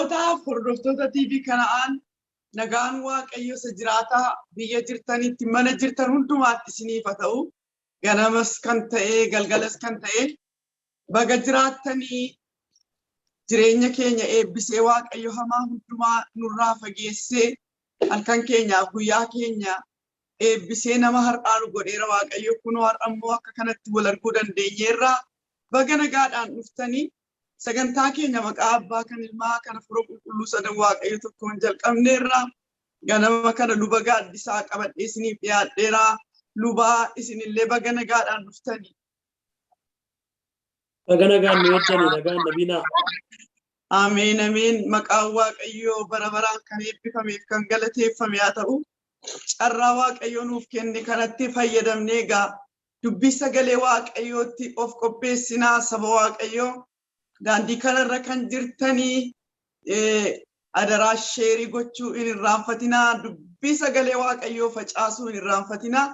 Obboloota hordoftoota TV Kana'aan, nagaan Waaqayyo isa jiraataa biyya jirtanitti, mana jirtan hundumaatti isiniif haa ta'u. Ganamas kan ta'e, galgalas kan ta'e, baga jiraattanii. Jireenya keenya eebbisee, Waaqayyo hamaa hundumaa nurraa fageessee, halkan keenyaaf guyyaa keenya eebbisee, nama har'aa nu godheera Waaqayyo. Kunoo har'a immoo akka kanatti wal arguu dandeenyeerra. Baga nagaadhaan dhuftanii. Sagantaa keenya maqaa Abbaa, kan Ilmaa, kan Hafuura Qulqulluu sadan Waaqayyo tokkoon jalqabneerra. Ganama kana Luba Gaaddisaa qabadhee isiniif dhiyaadheera. Lubaa, isinillee baga nagaadhaan dhuftanii. Baga nagaan nu eeddanii, nagaan nabiinaa. Ameen, ameen. Maqaan Waaqayyoo bara baraan kan eebbifameef kan galateeffame haa ta'u. Carraa Waaqayyoo nuuf kenne kanatti fayyadamnee egaa dubbii sagalee Waaqayyootti of qopheessinaa. Saba Waaqayyoo, daandii kanarra kan jirtanii adaraa share gochuu hin irraanfatinaa. Dubbii sagalee Waaqayyoo facaasuu hin irraanfatinaa.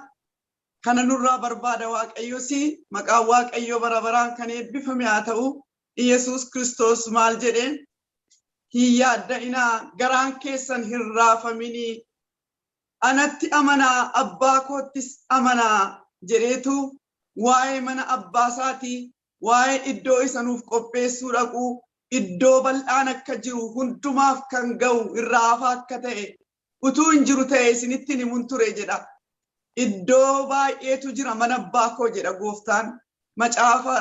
Kana nurraa barbaada Waaqayyos. Maqaan Waaqayyoo bara baraan kan eebbifame haa ta'u. Yesuus Kiristoos maal jedhe? "Hin yaadda'inaa, garaan keessan hin raafaminii, anatti amanaa, abbaa koottis amanaa" jedheetu waa'ee mana abbaa isaatii, waa'ee iddoo isa nuuf qopheessuu dhaquu, iddoo bal'aan akka jiru, hundumaaf kan ga'u irraa hafaa akka ta'e, "Utuu hin jiru ta'e isinitti himun ture" jedha. "Iddoo baay'eetu jira mana abbaa koo" jedha Gooftaan. Macaafa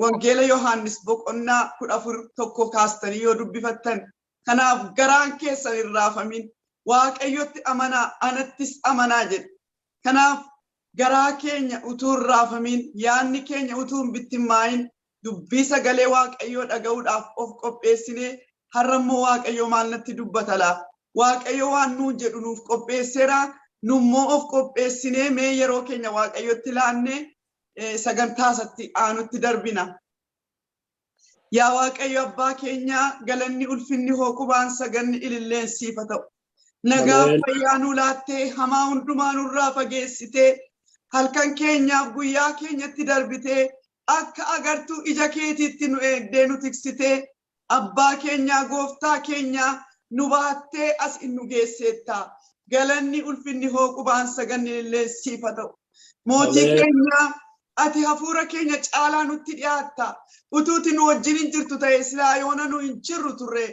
Wangeela Yohaannis boqonnaa 14:1 kaastanii yoo dubbifattan. Kanaaf garaan keessan hin raafamin. "Waaqayyotti amanaa, anattis amanaa" jedhe. Kanaaf garaa keenya utuu hin raafamin, yaadni keenya utuu hin bittimmaa'in, dubbii sagalee Waaqayyoo dhaga'uudhaaf of qopheessinee, har'a immoo Waaqayyo maal natti dubbata laa? Waaqayyo waan nuun jedhu nuuf qopheesseera. Nummoo of qopheessinee mee yeroo keenya Waaqayyotti laannee sagantaa isatti aanutti darbina. Yaa Waaqayyo Abbaa keenya, galanni, ulfinni, hooqubaan, saganni, ililleen siif haa ta'u. Nagaa fayyaa nuu laattee, hamaa hundumaa nurraa fageessitee, halkan keenyaaf guyyaa keenyatti darbitee, akka agartuu ija keetiitti nu eegdee, nu tiksitee, Abbaa keenyaa, Gooftaa keenyaa, nu baattee as nu geesseetta. Galanni, ulfinni, hooqubaan, saganni, ililleen siif haa ta'u. Mootii keenyaa, ati hafuura keenya caalaa nutti dhiyaatta. Utuuti nu wajjin hin jirtu ta'e, silaa yoona nu hin jirru turre.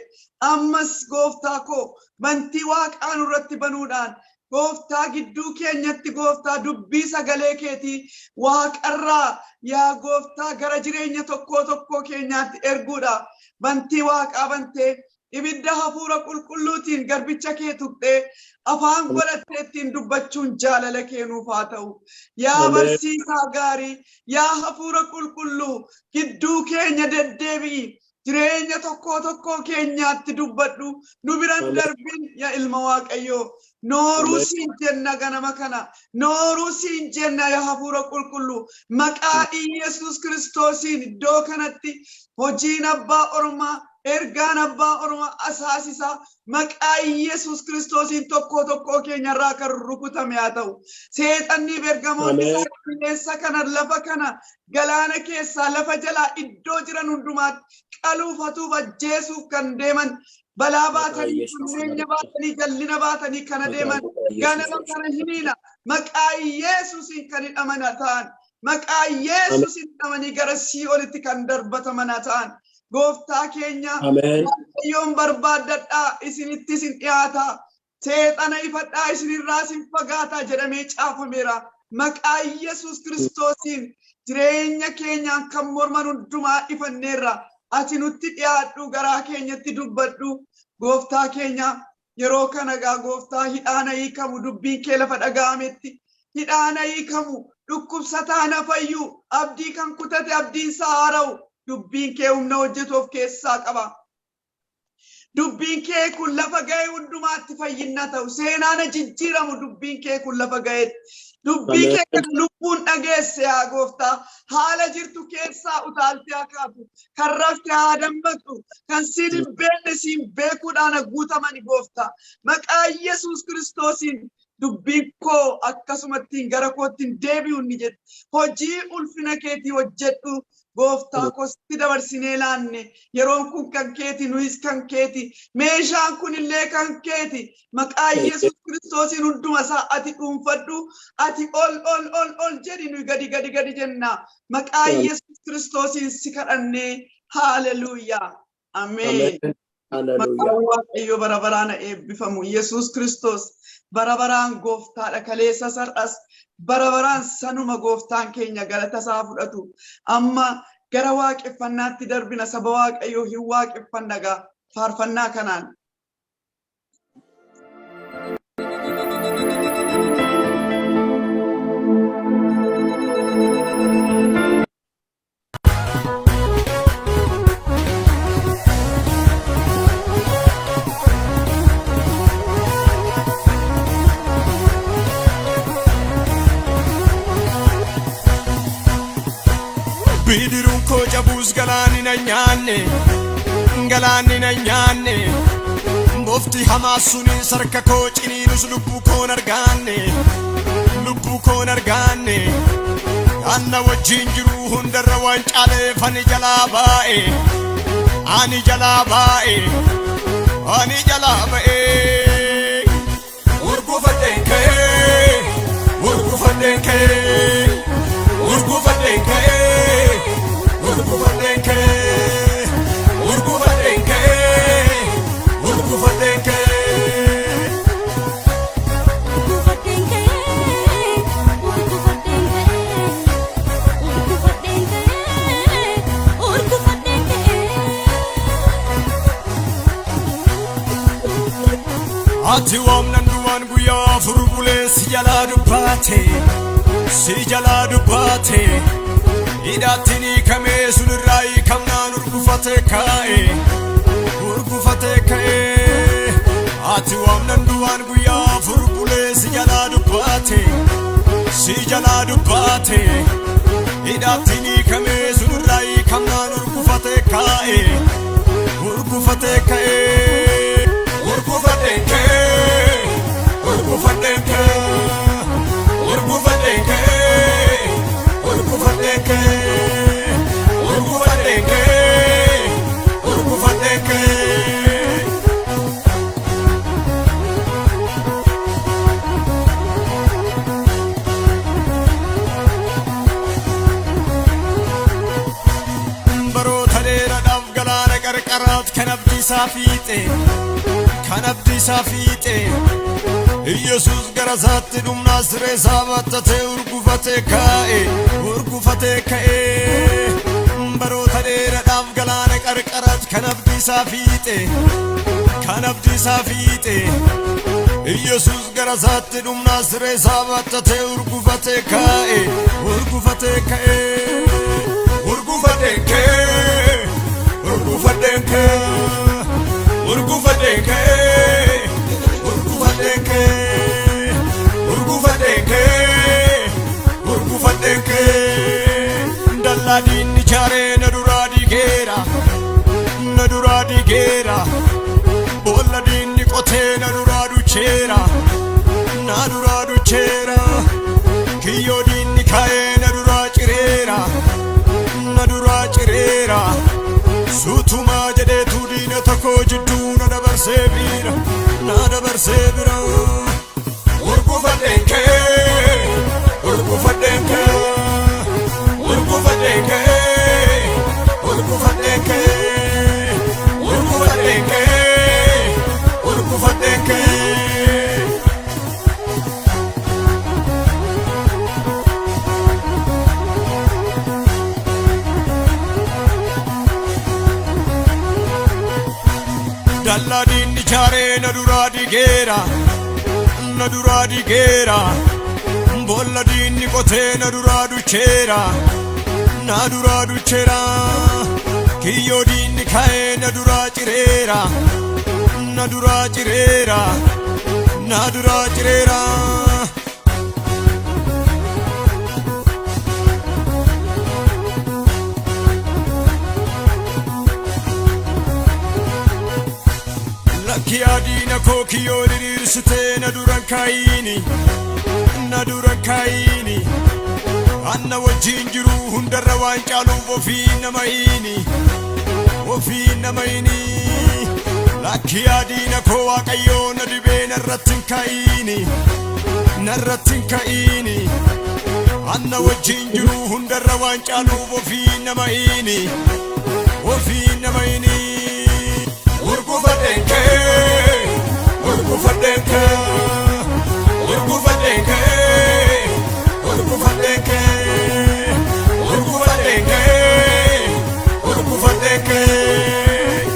Ammas Gooftaa koo, bantii Waaqaa nurratti banuudhaan, Gooftaa, gidduu keenyatti, Gooftaa, dubbii sagalee keetii waaqarraa, yaa Gooftaa, gara jireenya tokkoo tokkoo keenyaatti erguudha. Bantii Waaqaa bantee, ibidda Hafuura Qulqulluutiin garbicha kee tuqxee, afaan godhattee ittiin dubbachuun jaalala kee nuuf haa ta'u. Yaa barsiisaa gaarii, yaa Hafuura Qulqulluu, gidduu keenya deddeebi'i. Jireenya tokkoo tokkoo keenyaatti dubbadhu. Nu biran darbin, yaa ilma Waaqayyoo. Nooruu siin jenna ganama kana. Nooruu siin jenna, yaa Hafuura Qulqulluu. Maqaa Iyyasuus Kiristoosiin iddoo kanatti hojiin abbaa ormaa, ergaan abbaa ormaa asaasisaa maqaa Iyyasuus Kiristoosiin tokkoo tokkoo keenyarraa kan rukutame haa ta'u. Seexanniif ergamoonni isaa qilleensa kana, lafa kana, galaana keessaa, lafa jalaa, iddoo jiran hundumaatti qaluuf, hatuuf, ajjeesuuf kan deeman, balaa baatanii, hammeenya baatanii, jallina baatanii kana deeman ganama kana hiniina maqaa Yesuusiin kan hidhaman haa ta'an. Maqaa Yesuusiin hidhamanii gara sii'olitti kan darbataman haa ta'an. Gooftaa keenya, Waaqayyoon barbaaddadhaa, isinitti isin dhiyaata. "Seexana ifadhaa, isinirraa isin fagaataa" jedhamee caafameera. Maqaa Yesuus Kiristoosiin jireenya keenyaan kan morman hundumaa ifanneerra. Ati nutti dhiyaadhu, garaa keenyatti dubbadhu. Gooftaa keenya, yeroo kana gaa Gooftaa, hidhaan hiikamu, dubbiin kee lafa dhaga'ametti hidhaan hiikamu, dhukkubsataan fayyu, abdii kan kutate abdiin isaa haara'u. Dubbiin kee humna hojjetu of keessaa qaba. Dubbiin kee kun lafa ga'e hundumaatti fayyinna ta'u. Seenaan jijjiiramu dubbiin kee kun lafa ga'etti. Dubbii kee kana lubbuun dhageesse, yaa Gooftaa, haala jirtu keessaa utaaltee haa kaatu. Kan rafte haa dammaqxu. Kan siin hin beekne siin beekuudhaan guutamani, Gooftaa. Maqaa Yesuus Kiristoosiin. Dubbiin koo akkasumatti gara kootti hin deebi'u ni jette. Hojii ulfina keetii hojjedhu gooftaa kootti dabarsinee laanne. Yeroon kun kan keeti, nuyis kan keeti. Meeshaan kun illee kan keeti. Maqaa Yesuus Kiristoosiin hunduma isaa ati dhuunfadhu. Ati ol ol ol ol jedhi, nuyi gadi gadi gadi jenna. Maqaa Yesuus Kiristoosiin si kadhannee. Haaleluuyaa. Ameen. Maqaan Waaqayyoo bara baraan eebbifamu. Yesuus Kiristoos bara baraan gooftaadha. Kaleessa sar'as bara baraan sanuma gooftaan keenya galata isaa fudhatu. Amma gara waaqeffannaatti darbina, saba Waaqayyoo hin waaqeffanna gaa faarfannaa kanaan. Bidiruun koo cabuus galaanni na nyaanne, galaanni na nyaanne. Bofti hamaa suni sarka koo ciniinus lubbuu koon argaanne, lubbuu koon argaanne. Anna wajjin jiru hundarra waan caaleef ani jalaa baa'e, ani jalaa baa'e, ani jalaa ba'e. Urgufadheen ka'ee, urgufadheen ka'ee, urgufadheen ka'ee, urgufadheen ka'ee, urgufadheen ka'ee, urgufadheen ka'ee. Urgufadheen ka'ee, urgufadheen ka'ee, urgufadheen ka'ee, urgufadheen ka'ee. Ati waamnan duwwaan guyyaa 4 bulee si jalaa dubbaate, si jalaa dubbaate. Hidhaatti ni kamee sunirraa hiikamnaan urgufate kaa'e, urgufate ka'e. Ati waamnan duwwaan guyyaa 4 bulee si jalaa dubbaate, si jalaa dubbaate. Hidhaatti ni kamee sunirraa hiikamnaan urgufate kaa'e, urgufate ka'e. Urgufadheen ka'ee, urgufadheen ka'ee, urgufadheen ka'ee, urgufadheen ka'ee, urgufadheen ka'ee, urgufadheen ka'ee. Baroota dheeraadhaaf galaana qarqaraat kan abdii isaa fiixe, kan abdii isaa fiixe. Iyyasuus gara isaatti dhumnaa siree isaa baattatee urgufatee kaa'e, urgufatee ka'e. Baroota dheeraadhaaf galaana qarqaraat kan abdii isaa fiixe, kan abdii isaa fiixe. Iyyasuus gara isaatti dhumnaa siree isaa baattatee urgufatee kaa'e, urgufatee ka'e. Urgufadheen ka'ee, urgufadheen ka'ee, urgufadheen ka'ee, urgufadheen ka'ee, urgufadheen ka'ee, urgufadheen ka'ee. Dallaa diinni ijaaree na duraa diigeera, na duraa diigeera. Boolla diinni qotee na duraa ducheera, na duraa ducheera. Kiyyoo diinni kaa'ee na duraa cireera, na duraa cireera. Suutumaa jedheetu diina tokko jidduu na dabarsee bira, na dabarsee bira. Urgufadheen ka'ee, urgufadheen ka'ee, urgufadheen ka'ee, urgufadheen ka'ee, urgufadheen ka'ee, urgufadheen ka'ee. Dallaa diinni ijaaree na duraa diigeera, na duraa diigeera. Boolla diinni qotee na duraa ducheera, na duraa ducheera. Kiyyoo diinni kaa'ee na duraa cireera, na duraa cireera, na duraa cireera. Lakki adiina koo kiyyoo diriirsitee na duran kaayiini na duran kaayiini anna wajjin jiru hundarra waan caaluuf ofii nama hiini ofii nama hiini. Lakki adiina koo Waaqayyoo na dibee narratti hin kaayiini narratti hin kaayiini anna wajjin jiru hundarra waan caaluuf ofii nama hiini ofii nama hiini. Urgufadheen ka'ee, urgufadheen ka'ee, urgufadheen ka'ee, urgufadheen ka'ee, urgufadheen ka'ee, urgufadheen ka'ee.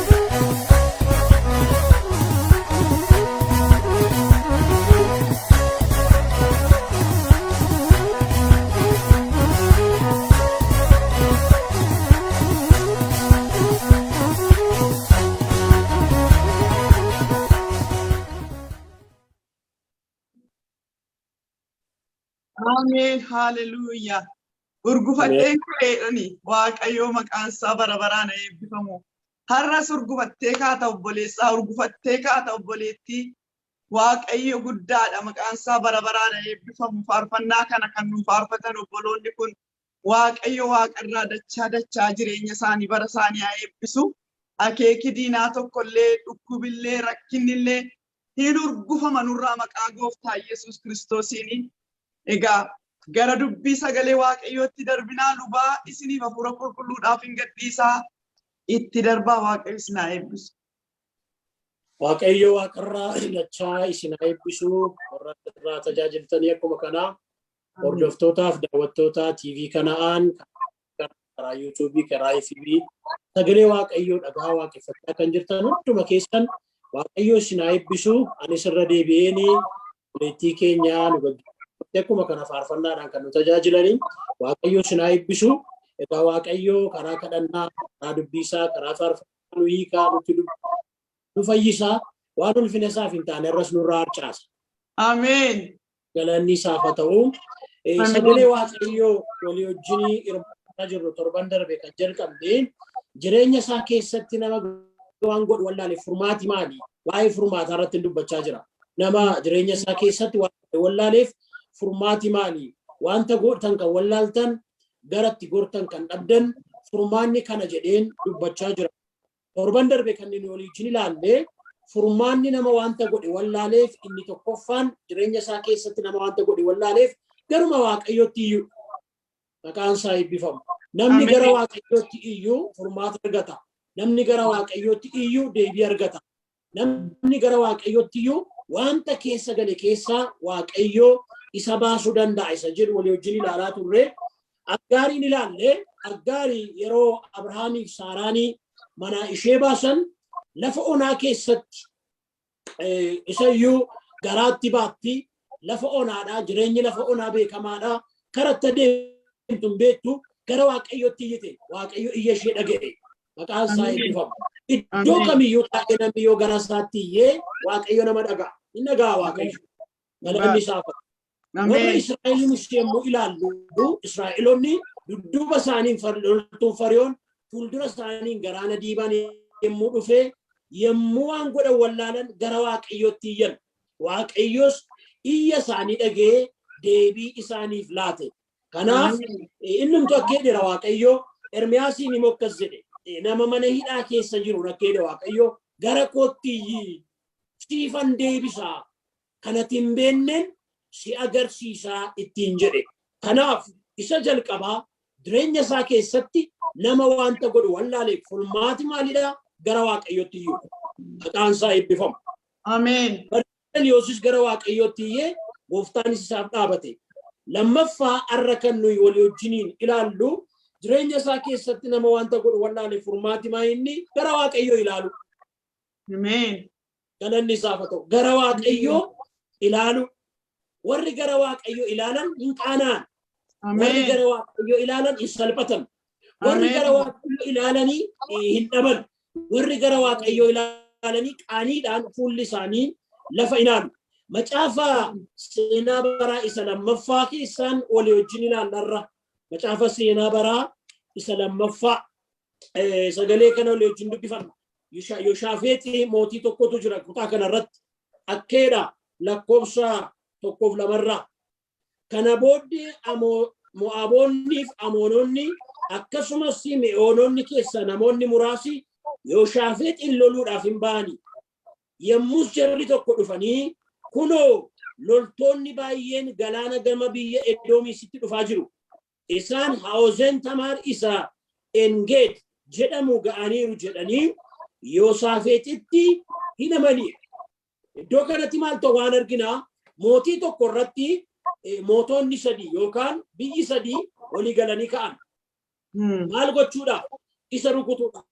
Ameen. Haaleluyyaa. Urgufadheen ka'eedhani Waaqayyoo maqaan isaa bara baraan eebbifamu. Har'as urgufattee kaata obboleessaa, urgufattee kaata obboleettii. Waaqayyo guddaadha, maqaan isaa bara baraan eebbifamu. Faarfannaa kana kan nu faarfatan obboloonni kun Waaqayyo waaqarraa dachaa dachaa jireenya isaanii bara isaanii haa eebbisu. Akeeki diinaa tokkollee, dhukkubillee, rakkinnillee hin urgufama nurraa maqaa gooftaa Yesuus Kiristoosiini. Egaa gara dubbii sagalee Waaqayyootti darbinaa. Lubaa isiniif hafuura qulqulluudhaaf hin gadhiisaa, itti darbaa. Waaqayyo isin haa eebbisu. Waaqayyo waaqarraa dachaa isin haa eebbisu, warra irraa tajaajiltanii, akkuma kanaa hordoftootaaf daawwattoota TV kana'aan karaa YouTube, karaa FB sagalee Waaqayyoo dhagaa waaqeffachaa kan jirtan hunduma keessan Waaqayyo isin haa eebbisu. Anis irra deebi'een obboleettii keenya nu gaggeessite, akkuma kana faarfannaadhaan kan nu tajaajilanii, Waaqayyo isin haa eebbisu. Egaa Waaqayyo karaa kadhannaa, karaa dubbisaa, karaa faarfannaa nu hiikaa, nutti dubbisa, nu fayyisaa, waan ulfina isaaf hin taane irras nurraa harcaasa. Ameen. Galanni isaaf haa ta'u. Sagalee Waaqayyoo walii wajjin hirmaachaa jirru torban darbe kan jalqabne, jireenya isaa keessatti nama waan godhu wallaale furmaati maali? Waa'ee furmaataa irratti dubbachaa jira. Nama jireenya isaa keessatti waan godhe wallaaleef furmaati maali? Wanta gootan kan wallaaltan, garatti gortan kan dhabdan, furmaanni kana jedheen dubbachaa jira. Torban darbe kan inni walii wajjin ilaalle, furmaanni nama wanta godhe wallaaleef inni tokkoffaan, jireenya isaa keessatti nama wanta godhe wallaaleef, garuma Waaqayyootti iyyuu. Maqaan isaa eebbifamu. Namni gara Waaqayyootti iyyuu furmaata argata. Namni gara Waaqayyootti iyyuu deebii argata. Namni gara Waaqayyootti iyyuu wanta keessa gale keessaa Waaqayyoo isa baasuu danda'a isa jedhu walii wajjin ilaalaa turre. Aggaariin ilaalle. Aggaarii yeroo Abrahaamiif Saaraanii manaa ishee baasan, lafa onaa keessatti isa iyyuu garaatti baatti, lafa onaadha, jireenyi lafa onaa beekamaadha, karatti adeemtu hin beektu. Gara Waaqayyootti iyyite, Waaqayyo iyya ishee dhaga'e. Maqaan isaa eebbifamu. Iddoo kamiyyuu taa'ee namni yoo gara isaatti iyyee, Waaqayyo nama dhaga'a, hin dhaga'a Waaqayyo. Galanni isaaf haa ta'u. Warra Israa'eliinis yommuu ilaallu, Israa'eloonni dudduuba isaaniin loltuun Fariyoon, fuuldura isaaniin galaana diimaan yommuu dhufe, yommuu waan godhan wallaalan gara Waaqayyootti iyyan. Waaqayyos iyya isaanii dhaga'ee deebii isaaniif laate. Kanaaf innumtu akka jedheera Waaqayyo Ermiyaasiin immoo akkas jedhe: nama mana hidhaa keessa jiru akka jedhe Waaqayyo, gara kootti iyyi, siifan deebisaa, kanatti hin beenneen si agarsiisaa ittiin jedhe. Kanaaf isa jalqabaa, jireenya isaa keessatti nama wanta godhu wallaaleef furmaati maalidha? Gara Waaqayyootti iyyuu. Maqaan isaa eebbifamu. Ameen. Yoosis gara Waaqayyootti iyyee, gooftaanis isaaf dhaabate. Lammaffaa, har'a kan nuyi walii wajjiniin ilaallu, jireenya isaa keessatti nama wanta godhu wallaaleef furmaati maa inni? Gara Waaqayyoo ilaalu. Ameen. Galanni isaaf haa ta'u. Gara Waaqayyoo ilaalu. Warri gara Waaqayyoo ilaalan hin qaana'an. Warri gara Waaqayyoo ilaalan hin salphatan. Warri gara Waaqayyoo ilaalanii hin dhaban. Warri gara Waaqayyoo ilaalanii qaaniidhaan fuulli isaanii lafa ilaalu. Macaafa seenaa baraa isa lammaffaa keessaan walii wajjin ilaallarra. Macaafa seenaa baraa isa lammaffaa sagalee kana walii wajjin dubbifanna. Yoshaafeexi mootii tokkotu jira kutaa kanarratti. Akkeedha lakkoofsa 1f 2rraa. Kana booddee Mo'aaboonniif Amoononni akkasumas Me'oononni keessa namoonni muraasi Yoshaafeexin loluudhaaf hin ba'ani. Yommus jarri tokko dhufanii, kunoo loltoonni baay'een galaana gama biyya Edoomii sitti dhufaa jiru. Isaan Haozeen Tamaar isa Engeed jedhamu ga'aniiru jedhanii Yosaafeexitti hin amani. Iddoo kanatti maaltu waan arginaa? Mootii tokko irratti mootonni sadii yookaan biyyi sadii walii galanii ka'an. Maal gochuudhaaf? Isa rukutuudhaaf.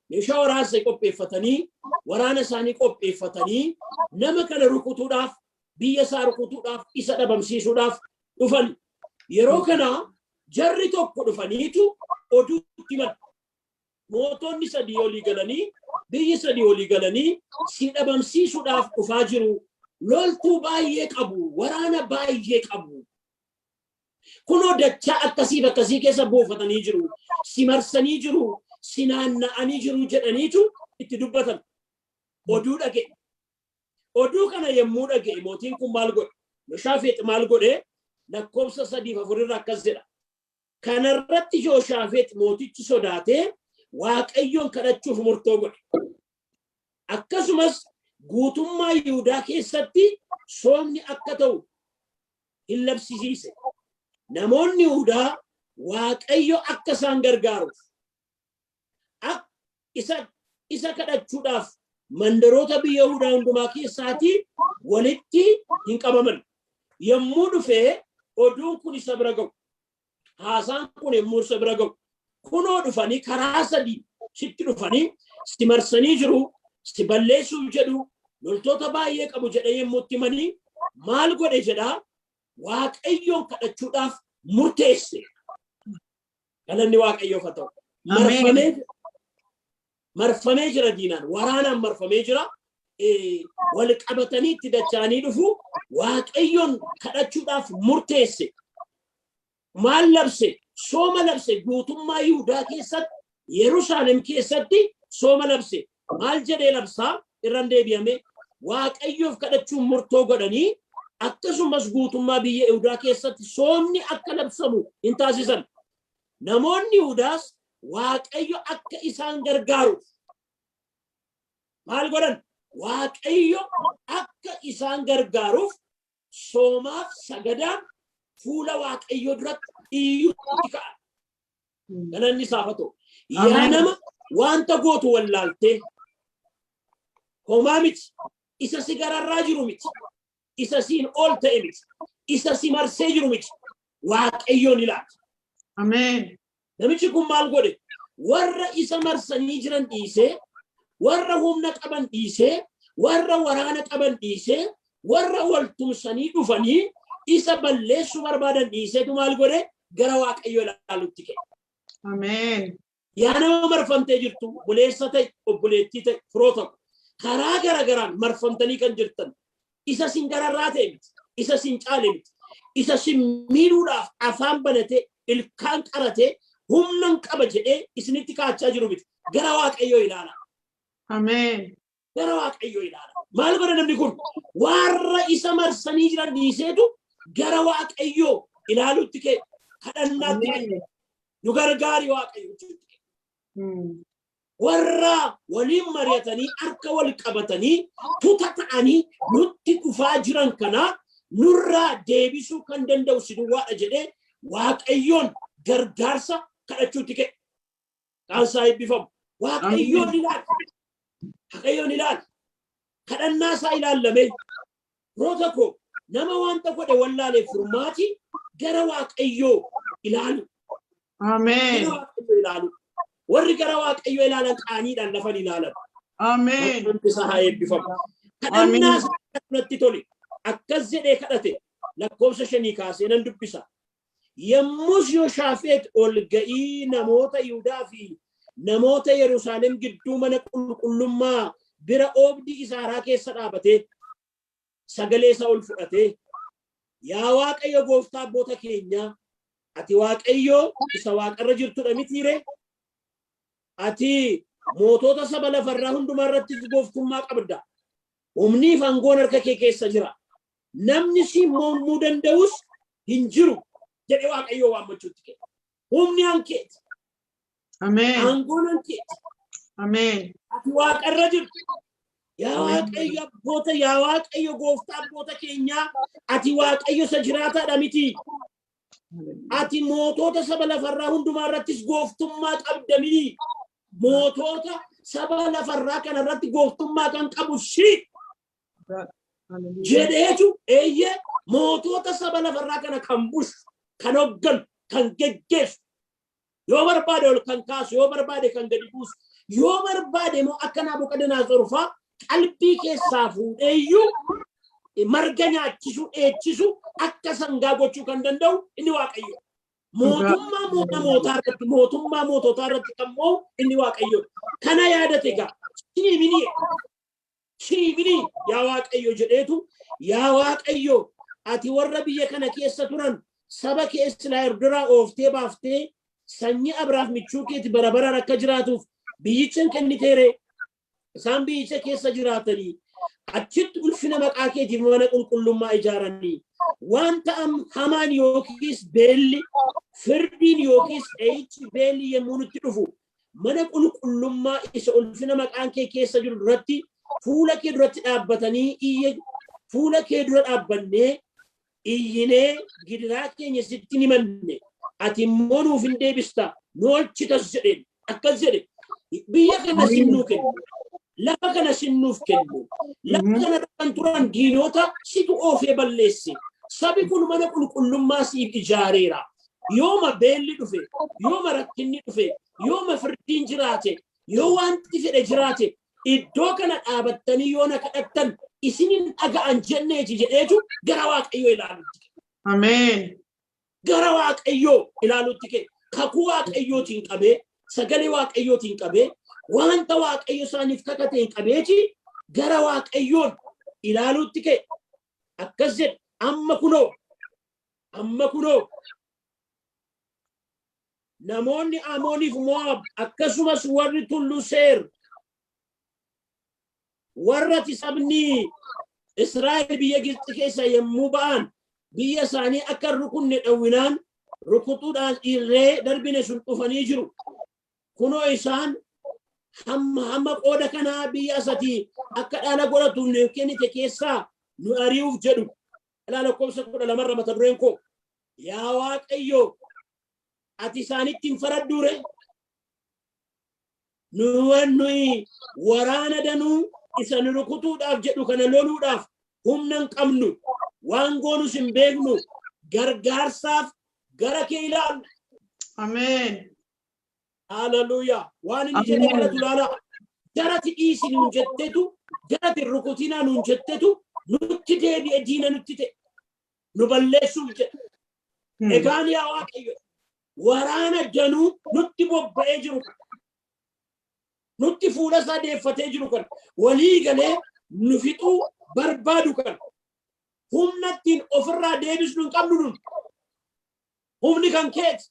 Meeshaa waraansa qopheeffatanii, waraana isaanii qopheeffatanii, nama kana rukutuudhaaf, biyya isaa rukutuudhaaf, isa dhabamsiisuudhaaf dhufan. Yeroo kana jarri tokko dhufaniitu oduutti himan. Mootonni sadii olii galanii, biyyi sadii olii galanii si dhabamsiisuudhaaf dhufaa jiru. Loltuu baay'ee qabu, waraana baay'ee qabu. Kunoo dachaa akkasiif akkasii keessa buufatanii jiru, si marsanii jiru, si naanna'anii jiru jedhaniitu itti dubbatan. Oduu dhaga'e. Oduu kana yommuu dhaga'e mootiin kun maal godhe? Yoshaafeex maal godhe? Lakkoofsa 3f 4 irra akkas jedha. Kanarratti Yoshaafeex mootichi sodaatee Waaqayyoon kadhachuuf murtoo godhe. Akkasumas guutummaa Yihudaa keessatti soomni akka ta'u hin labsisiise. Namoonni Yihudaa Waaqayyo akka isaan gargaaruuf isa kadhachuudhaaf mandaroota biyya Yihudaa hundumaa keessaatii walitti hin qabaman. Yommuu dhufee oduun kun isa bira ga'u, haasaan kun yommuu isa bira ga'u, kunoo dhufanii karaa sadii sitti dhufanii si marsanii jiru, si balleessuuf jedhu, loltoota baay'ee qabu jedhee yommuu itti himanii maal godhe jedhaa? Waaqayyoon kadhachuudhaaf murteesse. Galanni Waaqayyoof haa ta'u. Marfamee jira diinaan, waraanaan marfamee jira. Wal qabatanii itti dacha'anii dhufu. Waaqayyoon kadhachuudhaaf murteesse. Maal labse? Sooma labse. Guutummaa Yihudaa keessatti, Yerusaalem keessatti sooma labse. Maal jedhee labsaa? Irran deebi'ame. Waaqayyoof kadhachuun murtoo godhanii akkasumas guutummaa biyya Yihudaa keessatti soomni akka labsamu hin taasisan. Namoonni Yihudaas Waaqayyo akka isaan gargaaruuf maal godhan? Waaqayyo akka isaan gargaaruuf soomaaf sagadaan fuula Waaqayyoo duratti iyyuutti ka'an. Galanni isaaf haa ta'u. Yaa nama wanta gootu wallaaltee, homaa miti. Isa si gararraa jiru miti. Isa siin ol ta'e miti. Isa si marsee jiru miti. Waaqayyoon ilaali. Ameen. Namichi kun maal godhe? Warra isa marsanii jiran dhiisee, warra humna qaban dhiisee, warra waraana qaban dhiisee, warra wal tumsanii dhufanii isa balleessuu barbaadan dhiiseetu maal godhe? Gara Waaqayyoo ilaalutti ka'e. Ameen. Yaa nama marfamtee jirtu, obboleessa ta'e, obboleettii ta'e, firoota ko. Karaa garagaraan marfamtanii kan jirtan, isa sin gararraa ta'e miti, isa sin caale miti, isa sin miidhuudhaaf afaan banatee, ilkaan qaratee, humnan qaba jedhee isinitti kaachaa jiru miti. Gara Waaqayyoo ilaala. Ameen. Gara Waaqayyoo ilaala. Maal godha namni kun? Warra isa marsanii jiran dhiiseetu gara Waaqayyoo ilaalutti ka'e. Kadhannaatti ka'e. Nu gargaari Waaqayyo jechuutti ka'e. Warra waliin mari'atanii, harka wal qabatanii, tuta ta'anii nutti dhufaa jiran kana nurraa deebisuu kan danda'u si duwwaadha jedhee Waaqayyoon gargaarsa kadhachuutti ka'e. Qaansaa eebbifamu. Waaqayyoon ilaali. Waaqayyoon ilaali. Kadhannaa isaa ilaallamee. Firoota koo, nama wanta godhe wallaaleef furmaati gara Waaqayyoo ilaalu. Ameen. Gara Waaqayyoo ilaalu. Warri gara Waaqayyoo ilaalan qaaniidhaan lafan ilaalan. Ameen. Maqaan isaa haa eebbifamu. Kadhannaa isaa natti tole. Akkas jedhee kadhate, lakkoofsa 5 kaasee nan dubbisa. Yommus Yoshaafeet ol ga'ii namoota Yihudaa fi namoota Yerusaalem gidduu mana qulqullummaa bira oobdii isaaraa keessa dhaabatee, sagalee isaa ol fudhatee, Yaa Waaqayyo gooftaa abboota keenyaa, ati Waaqayyo isa waaqarra jirtudha mitii ree? Ati Mootota saba lafarraa hundumaa irratti gooftummaa qabda. Humniif aangoon harka kee keessa jira. Namni si mormuu danda'us hin jiru jedhee Waaqayyoo waammachuutti ka'e. Humni hankeeti. Ameen. Aangoon hankeeti. Ameen. Ati waaqarra jirtu. Yaa Ameen. Waaqayyo abboota, yaa Waaqayyo gooftaa abboota keenyaa, ati Waaqayyo isa jiraataadha miti. Ati mootota saba lafarraa hundumaa irrattis gooftummaa qabda miti. Mootota saba lafarraa kana irratti gooftummaa kan qabu si jedheetu, eeyyee, mootota saba lafarraa kana kan bushu, kan hogganu, kan geggeessu, yoo barbaade ol kan kaasu, yoo barbaade kan gadi buusu, yoo barbaade immoo akka Naabukadnezar fa'aa qalbii keessaa fuudheeyyuu marga nyaachisu, dheechisu, akka sangaa gochuu kan danda'u inni Waaqayyo. Mootummaa namootaa irratti, mootummaa moototaa irratti kan mo'u inni Waaqayyo. Kana yaadate egaa, siimini siimini yaa Waaqayyo jedheetu, yaa Waaqayyo, ati warra biyya kana keessa turan saba kee Israa'el duraa ooftee baaftee sanyii Abrahaam michuu keeti bara baraan akka jiraatuuf biyyicha hin kenniteere. Isaan biyyicha keessa jiraatanii achitti ulfina maqaa keetiif mana qulqullummaa ijaaranii, wanta hamaan yookiis beelli, firdiin yookiis dha'ichi beelli yommuu nutti dhufu, mana qulqullummaa isa ulfina maqaan kee keessa jiru duratti, fuula kee duratti dhaabbatanii iyya, fuula kee dura dhaabbannee iyyinee gidiraa keenya sitti ni manne, ati immoo nuuf hin deebista, nu oolchitas jedheen. Akkas jedhe: biyya kana sin nuu kennu, lafa kana sin nuuf kennu, lafa kana kan turan diinota situ oofee balleesse. Sabi kun mana qulqullummaa siif ijaareera. Yooma beelli dhufe, yooma rakkinni dhufe, yooma firdiin jiraate, yoo wanti fedhe jiraate, iddoo kana dhaabattanii yoo na kadhattan isinin dhaga'an jenneeti jedheetu gara Waaqayyoo ilaalutti ka'e. Ameen. Gara Waaqayyoo ilaalutti ka'e. Kakuu Waaqayyootiin qabee, sagalee Waaqayyootiin qabee, wanta Waaqayyo isaaniif kakateen qabeeti gara Waaqayyoon ilaalutti ka'e. Akkas jedhe: amma kunoo, amma kunoo, namoonni Amooniif Mo'aab, akkasumas warri tulluu Seer, warra ati sabni Israa'el biyya Gibxi keessa yommuu ba'an biyya isaanii akka hin rukunne dhowwinaan rukutuudhaan irree darbine sun dhufanii jiru. Kunoo, isaan hamma hamma qooda kanaa biyya asatii akka dhaala godhatuuf nuuf kennite keessaa nu ari'uuf jedhu. Ilaa, lakkoofsa 12rra mata dureen koo, "Yaa Waaqayyo, ati isaanitti hin faradduure? Nuyi waraana danuu isa nu rukutuudhaaf jedhu kana loluudhaaf humna hin qabnu, waan goonus hin beeknu, gargaarsaaf gara kee ilaalu." Ameen. Haleluuyaa! Waan inni jedhe kanatu ilaalaa. Jaratti dhiisi nuun jettetu, jaratti hin rukutinaa nuun jettetu nutti deebi'e, diina nutti ta'e. Nu balleessuuf jedhe. Egaan yaa Waaqayyo, waraana danuu nutti bobba'ee jiru kana, nutti fuula isaa deeffatee jiru kana, walii galee nu fixuu barbaadu kana, humna ittiin ofirraa deebisnu hin qabnu nun. Humni kan keeti.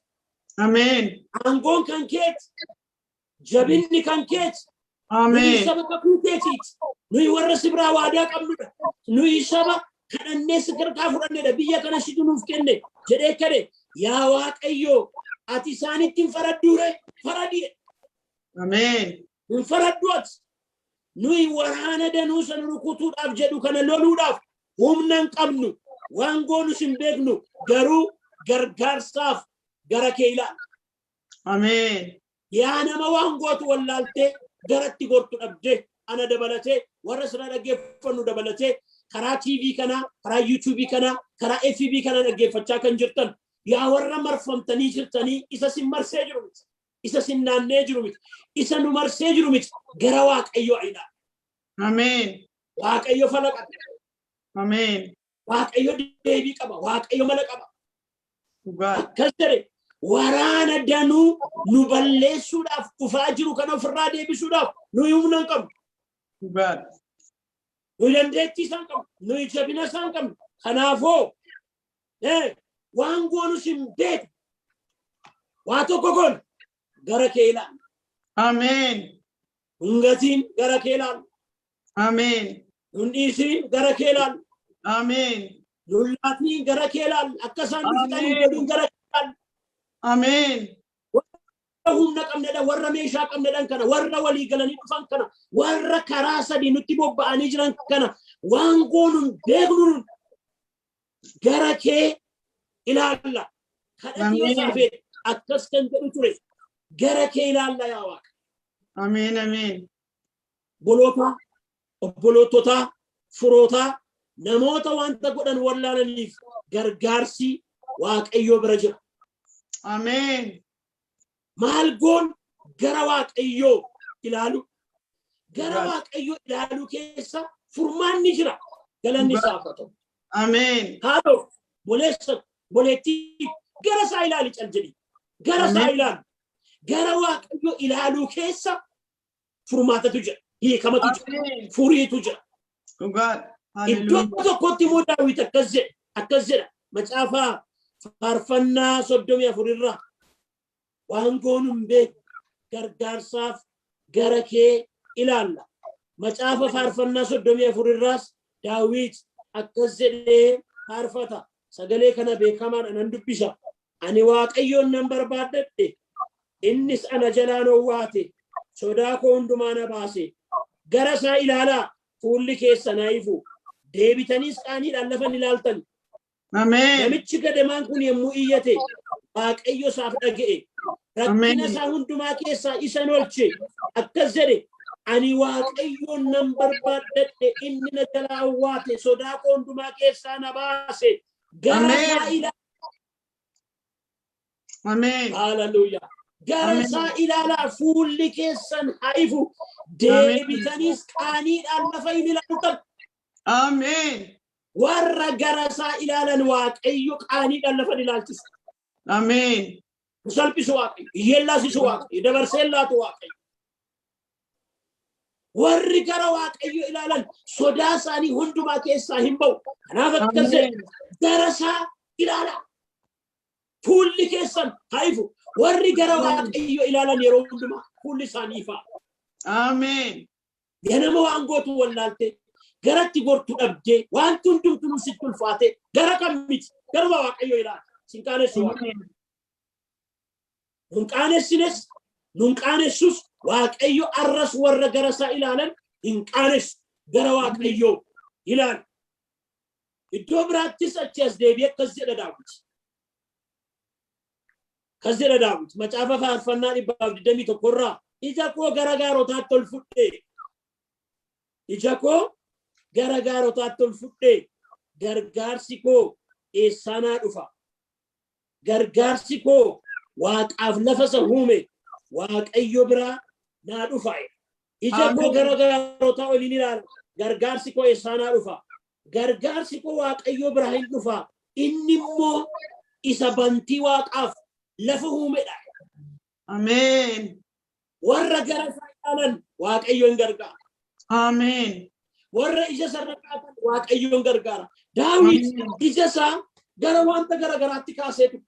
Ameen. Aangoon kan keeti. Jabinni kan keeti. Nuyi Ameen. saba kakuu keetiiti. Nuyi warra si biraa waadaa qabnudha. Nuyi saba kadhannee si gargaa fudhannedha. Biyya kana situ nuuf kenne jedhee kadhe. Yaa Waaqayyo, ati isaanitti hin faradduure? Faradi. Ameen. Hin faraddu ati? Nuyi waraana danuu sana rukutuudhaaf jedhu kana loluudhaaf humna hin qabnu. Waan goonus hin beeknu. Garuu gargaarsaaf gara kee ilaala. Ameen. Yaa nama waan gootu wallaaltee garatti gortu dhabdee, ana dabalatee, warra sirraa dhaggeeffannu dabalatee, karaa TV kanaa, karaa YouTube kanaa, karaa FB kanaa dhaggeeffachaa kan jirtan, yaa warra marfamtanii jirtanii, isa sin marsee jiru miti, isa sin naannee jiru miti, isa nu marsee jiru miti, gara Waaqayyoo ilaala. Ameen. Waaqayyo fala qaba. Ameen. Waaqayyo deebii qaba. Waaqayyo mala qaba. Dhugaa. Akkas jedhe: waraana danuu nu balleessuudhaaf dhufaa jiru kana ofirraa deebisuudhaaf nuyi humna hin qabnu. Dhugaa. Nuyi dandeettii isaan qabnu. Nuyi jabina isaan qabnu. Kanaafoo waan goonus hin beeknu. Waa tokko goona. Gara kee ilaalla. Ameen. Nun gatiin, gara kee ilaalla. Ameen. Nun dhiisiin, gara kee ilaalla. Ameen. Nun laatiin, gara kee ilaalla. Akka isaan nu fixan hin Ameen. godhin, gara kee ilaalla. Ameen. Warra humna qabnedha, warra meeshaa qabnedhan kana, warra walii galanii dhufan kana, warra karaa sadii nutti bobba'anii jiran kana, waan goonu hin beeknu, gara kee ilaalla. Kadhati Ameen. Yosaafeet akkas kan jedhu ture. Gara kee ilaalla, yaa Waaqa. Ameen. Ameen. Obboloota, obboloototaa, firootaa, namoota wanta godhan wallaalaniif gargaarsi Waaqayyoo bira jira. Ameen. Maal goon? Gara Waaqayyoo ilaalu. Gara Waaqayyoo ilaaluu keessa furmaanni jira. Galanni isaaf haa ta'u. Ameen. Haadhoo, boleessa, boleettii, gara isaa ilaali, cal jedhi. Gara isaa ilaalu. Gara Waaqayyoo ilaaluu keessa furmaatatu jira. Hiikamatu jira. Ameen. Furiitu jira. Dhugaadha. Iddoo Haleluuyaa. tokkotti immoo Daawit akkas jedhe, akkas jedha. Macaafaa Faarfannaa 34 irraa, waan goonu hin beeku, gargaarsaaf gara kee ilaalla. Macaafa Faarfannaa 34 irraas Daawit akkas jedhee faarfata. Sagalee kana beekamaadha, nan dubbisa. Ani Waaqayyoon nan barbaaddadhe, innis ana jalaan owwaate, sodaa koo hundumaa na baase. Gara isaa ilaalaa, fuulli keessan haa ifu. Deebitaniis qaaniidhaan lafa hin ilaaltan. Ameen. Namichi gadamaan kun yommuu iyyate, Waaqayyo isaaf dhaga'e. Rakkina Ameen. isaa hundumaa keessaa isa oolche. Akkas jedhe: ani Waaqayyoon nan barbaaddadhe, inni na jalaa awwaate, sodaa koo hundumaa keessaa na baase. Gara Ameen. isaa ilaalaa. Ameen. Haleluuyaa. Gara Ameen. isaa ilaalaa, fuulli keessan haa ifu. Deebitaniis qaaniidhaan lafa hin ilaaltan. Ameen. Warra gara isaa ilaalan Waaqayyo qaaniidhaan lafa hin ilaalchisu. Ameen. Salphisu Waaqayyo, hiyyeellaasisu Waaqayyo, dabarsee laatu Waaqayyo. Warri gara Waaqayyo ilaalan sodaa isaanii hundumaa keessaa hin ba'u. Kanaaf akkas jedhe: Ameen. gara isaa ilaalaa. Fuulli keessan haa ifu. Warri gara Waaqayyo ilaalan yeroo hundumaa fuulli isaanii ifaa. Ameen. Ganama waan gootu wallaalte, garatti gortu dhabdee, wanti hundumtuu sitti ulfaate, gara kam miti, garuma Waaqayyo ilaala. Sin qaanessu Waaqayyo. Nun qaanessines, nun qaanessus, Waaqayyo arras warra gara isaa ilaalan hin qaanessu. Gara Waaqayyoo ilaala. Iddoo biraattis achi as deebi'ee akkas jedha Daawit. Akkas jedha Daawit macaafa Faarfannaa 121 irraa: ija koo gara gaarotaatti ol fudhee, ija koo gara gaarotaatti ol fudhee, gargaarsi koo eessaa naa dhufa? Gargaarsi koo Waaqaaf lafa isa uume Waaqayyo biraa naa dhufa. Ija koo gara gaarotaa oliin ilaala. Gargaarsi koo eessaa naa dhufa? Gargaarsi koo Waaqayyo biraa hin dhufa. Inni immoo isa bantii Waaqaaf lafa uumedha. Ameen. Warra gara isaa ilaalan Waaqayyo hin gargaara. Ameen. Warra ija isa irra kaa'atan Waaqayyo hin gargaara. Daawit ija isaa gara wanta gara garaatti kaasee ture.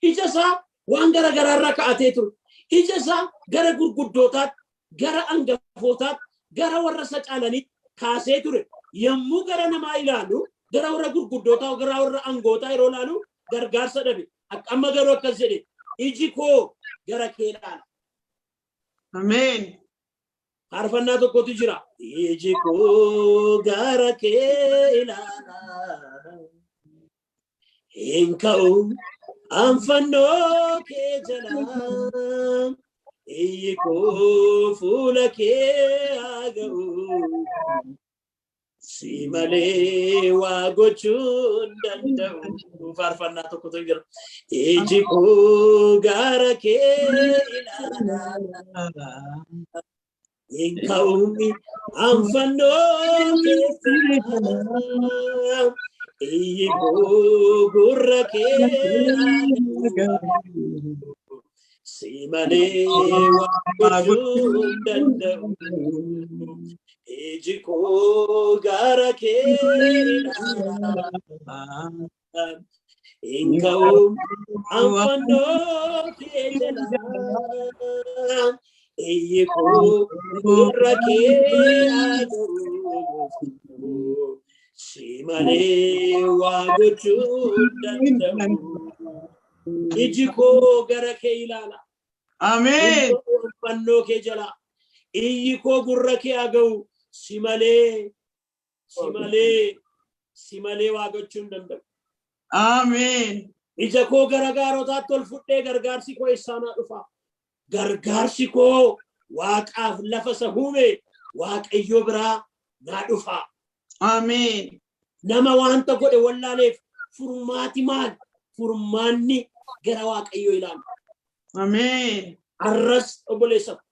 Ija isaa waan gara garaarra kaa'atee ture. Ija isaa gara gurguddootaatti, gara angafootaatti, gara warra isa caalaniitti kaasee ture. Yommuu gara namaa ilaalu, gara warra gurguddootaa, gara warra angootaa yeroo ilaalu gargaarsa dhabe. Amma garuu akkas jedhe: iji koo gara kee ilaala. Ameen. Faarfannaa tokkotu jira. Iji koo gara kee ilaala. Hin ka'u anfannoo kee jala. Iyyi koo fuula kee haa ga'u. Si malee waa gochuu hin danda'u. Faarfannaa tokkotu jira. Iji koo gara kee ilaala. Hin ka'u anfannoo kee jala. Iyyi koo gurra kee haa ga'u. Si malee waa gochuu hin danda'u. Iji koo gara kee ilaala. Hin ka'u anfannoo kee jala. Iyyi koo gurra kee haa ga'u. Si malee waa gochuu hin danda'u. Iji koo gara kee ilaala. Ameen. Fannoo kee jala. Iyyi koo gurra kee haa ga'u. Si malee, si malee, si malee waa gochuu hin danda'u. Ameen. Ija koo gara gaarotaatti ol fudhee, gargaarsi koo eessaa naa dhufa? Gargaarsi koo Waaqaaf lafa isa uume Waaqayyo biraa naa dhufa. Ameen. Nama wanta godhe wallaaleef furmaati maal? Furmaanni gara Waaqayyoo ilaalu. Ameen. Arras obboleessa ko,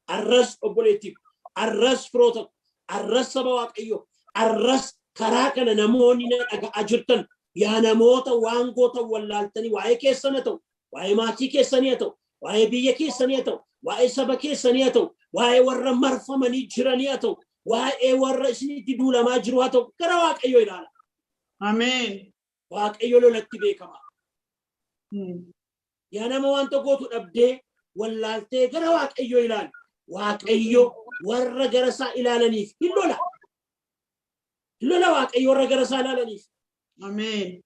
arras obboleettii ko, arras firoota ko, arras saba Waaqayyoo, arras karaa kana namoonni na dhaga'aa jirtan, yaa namoota waan gootan wallaaltanii, waa'ee keessan haa ta'u, waa'ee maatii keessanii haa ta'u, waa'ee biyya keessanii haa ta'u, waa'ee saba keessanii haa ta'u, waa'ee warra marfamanii jiranii haa ta'u, waa'ee warra isinitti duulamaa jiru haa ta'u, gara Waaqayyoo ilaala. Ameen. Waaqayyo lolatti beekama. Yaa nama wanta gootu dhabdee wallaaltee, gara Waaqayyoo ilaali. Waaqayyo warra gara isaa ilaalaniif hin lola. Hin lola Waaqayyo warra gara isaa ilaalaniif. Ameen.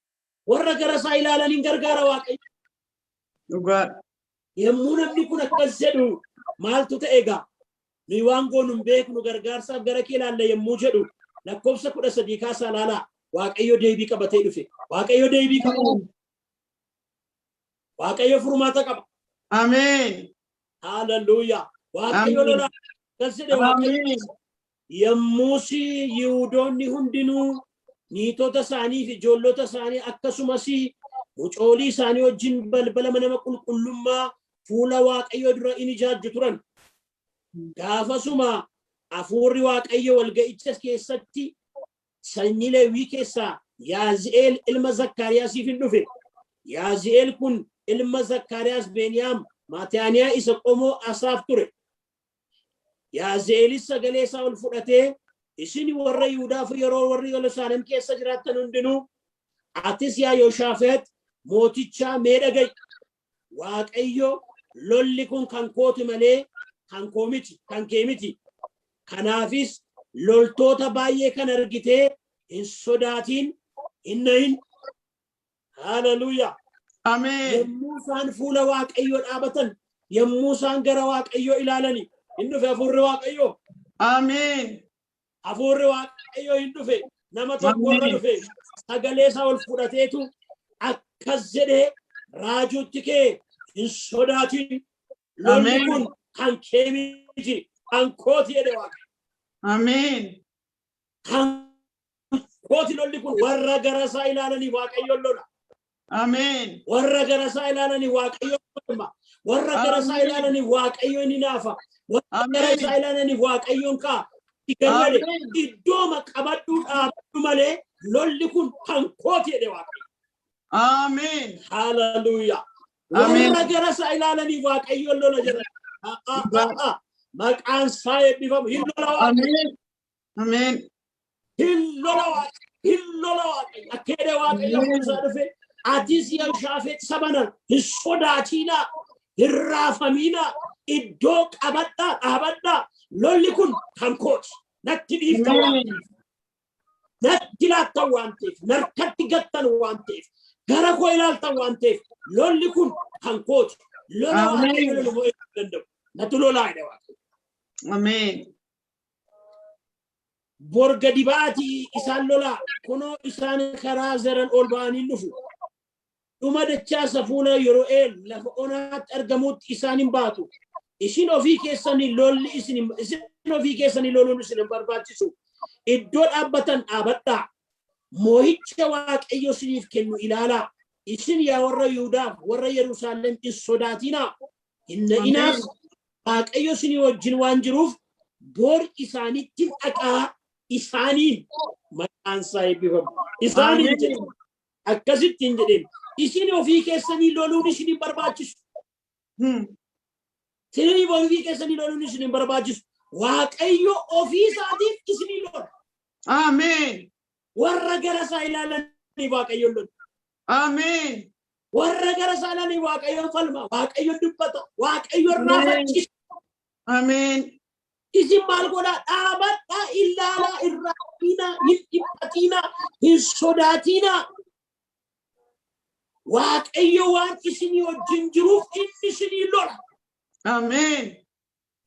Warra gara isaa ilaalaniin gargaara Waaqayyo. Dhugaadha. Yommuu namni kun akkas jedhu maaltu ta'e egaa? Nuyi waan goonu hin beeknu, gargaarsaaf gara kee ilaalla yommuu jedhu, lakkoofsa 13 kaasaa ilaalaa. Waaqayyo deebii qabatee dhufe. Waaqayyo deebii qaba. Waaqayyo furmaata qaba. Ameen. Haaleluyyaa. Waaqayyo Ameen. lola. Akkas jedhe Waaqayyo. Ameen. Yommus Yihuudoonni hundinuu niitota isaanii fi ijoollota isaanii, akkasumas mucoolii isaanii wajjin balbala mana qulqullummaa fuula Waaqayyoo dura in ijaajju turan. Gaafasuma hafuurri Waaqayyo walga'icha keessatti sanyii Lewwii keessaa Yaazi'eel ilma Zakkaariyaasiif hin dhufe. Yaazi'eel kun ilma Zakkaariyaas Beniyaam Maataaniyaa isa qomoo Asaaf ture. Yaazi'eelis sagalee isaa ol fudhatee, "Isin warra Yihudaa fi yeroo warri Yerusaalem keessa jiraattan hundinuu, atis yaa Yoshaafeet mootichaa, mee dhaga'i. Waaqayyo, 'Lolli kun kan kooti malee kan koo miti, kan kee miti. Kanaafis loltoota baay'ee kan argitee hin sodaatiin, hin na'in." Haleluuyaa. Ameen. Yommuu isaan fuula Waaqayyoo dhaabatan, yommuu isaan gara Waaqayyoo ilaalani, hin dhufe hafuurri Waaqayyoo. Ameen. Hafuurri Waaqayyoo hin dhufe. Nama tokko irra Ameen. dhufe. Sagalee isaa ol fudhateetu akkas jedhee raajuutti kee, "Hin sodaatin. Lolli Ameen. kun kan kee miti, kan kooti," jedhe Waaqayyo. Ameen. Kan kooti lolli kun. Warra gara isaa ilaalanii Waaqayyoon lola. Ameen. Warra gara isaa ilaalanii Waaqayyoon falma. Warra gara isaa Ameen. ilaalanii Waaqayyoon ni naafa. Warra gara Ameen. isaa ilaalanii Waaqayyoon ka'a. Garmalee Ameen. iddooma qabadhuu dhaabadhu malee lolli kun kan kooti jedhe Waaqayyo. Ameen. Haleluuyaa. Ameen. Warra gara isaa ilaalanii Waaqayyoon lola jedha. Maqaan isaa eebbifamu. Hin lola Waaqayyo. Ameen. Ameen. Hin lola Waaqayyo. Hin lola Waaqayyo. Akka jedhe Waaqayyo Ameen. isaa dhufe. "Atis Yoshaafeet, sabana hin sodaatinaa, hin raafamiinaa, iddoo qabadhaa dhaabadhaa, lolli kun kan kooti. Natti dhiiftan waan Ameen. natti laattan waan ta'eef, narkatti gattan waan ta'eef, gara koo ilaaltan waan ta'eef, lolli kun kan kooti. Lola Ameen. Waaqayyo lolu mo'uu hin danda'u. Natu lolaa," jedhe Waaqayyo. Ameen. "Bor gadi ba'aatii isaan lolaa, kunoo isaan karaa Zeran ol ba'anii dhufu. Dhuma dachaasa fuula Yeru'eel lafa onaatti argamutti isaan hin baatu. Isin ofii keessanii loluun isin hin barbaachisu. Iddoo dhaabbatan dhaabadhaa. Moo'icha Waaqayyo isiniif kennu ilaalaa. Isin yaa warra Yihudaaf warra Yerusaalem, hin sodaatinaa. Hin na'inaas. Waaqayyo isinii wajjin waan jiruuf bor isaanitti dhaqaa isaaniin." Maqaan isaa eebbifamu. Isaaniin Ameen. jedhe. Akkasitti hin jedheen. Isin ofii keessanii loluun isin hin barbaachisu. Isin ofii keessanii loluun isin hin barbaachisu. Waaqayyo ofii isaatiif isinii lola. Ameen. Warra gara isaa ilaalanii Waaqayyoon lola. Ameen. Warra gara isaa ilaalanii Waaqayyoon falma. Waaqayyoon dubbata. Waaqayyoon raafachiisa. Ameen. Isin maal godhaa? Dhaabadhaa, ilaalaa, irraa hin dhiphatinaa, hin sodaatinaa. Waaqayyo waan isinii wajjin jiruuf inni isinii lola. Ameen.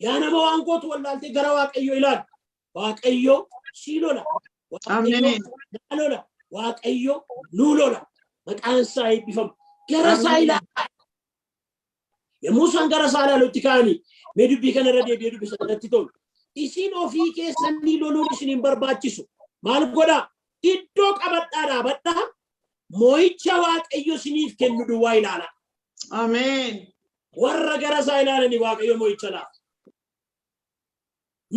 Yaa nama waan gootu wallaaltee, gara Waaqayyo ilaali. Waaqayyo sii lola. Waaqayyo Ameen. naa lola. Waaqayyo nuu lola. Maqaan isaa eebbifamu. Gara isaa ilaalaa. Yommuu isaan gara isaa ilaalutti ka'anii, mee dubbii kana irra deebi'ee dubbisa, irratti tolu. Isin ofii keessanii loluun isin hin barbaachisu. Maal godhaa? Iddoo qabadhaa dhaabadhaa. Moo'icha Waaqayyo isiniif kennu duwwaa ilaalaa. Ameen. Warra gara isaa ilaalanii Waaqayyo moo'icha laata.